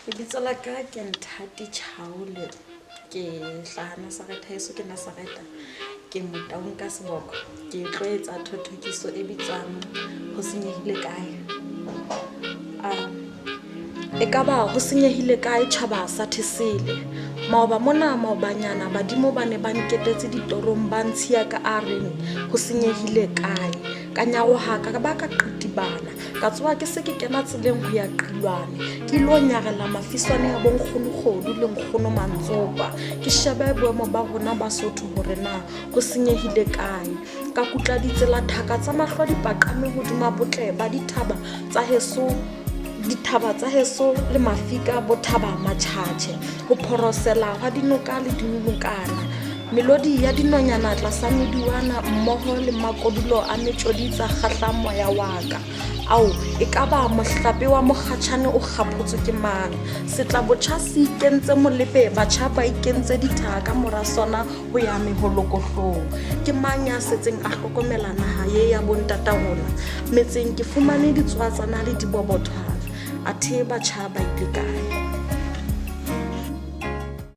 Lebitso la ka ke Nthati Chaole. Ke hlaha Nasaretha heso ke Nasaretha. Ke Motaung ka seboko. Ke tlo etsa thothokiso e bitswang Ho senyehile kae. Ekaba ho senyehile kae tjhaba sa Thesele? Maoba mona maobanyana badimo ba ne ba nketetse ditorong ba ntshiya ka a reng ho senyehile kae. Ka nyaroha ka ba ka qitibana. Ka tsoha ke se ke kena tseleng ho ya Qilwane. Ke ilo nyarela mafiswane a bonkgono Kgodu le nkgono Mantsopa. Ke shebe boemo ba rona Basotho hore na ho senyehile kae. Ka kutla ditsela thaka tsa mahlo di paqame hodima botle ba dithaba tsa heso dithaba tsa heso le mafika bothaba matjhatjhe ho phorosela hwa dinoka le dinokana melodi ya dinonyana tlasa meduwana mmoho le makodulo a metjodi tsa kgahla moya wa ka ao e ka ba mohlape wa mokgatjhane o kgaphotswe ke mang setlabotjha se ikentse molepe batjha ba ikentse dithaha ka mora sona ho ya meholokohlong ke mang ya setseng a hlokomela naha ye ya bontata rona metseng ke fumane ditswatsana le dibobothwana athe batjha ba ile kae?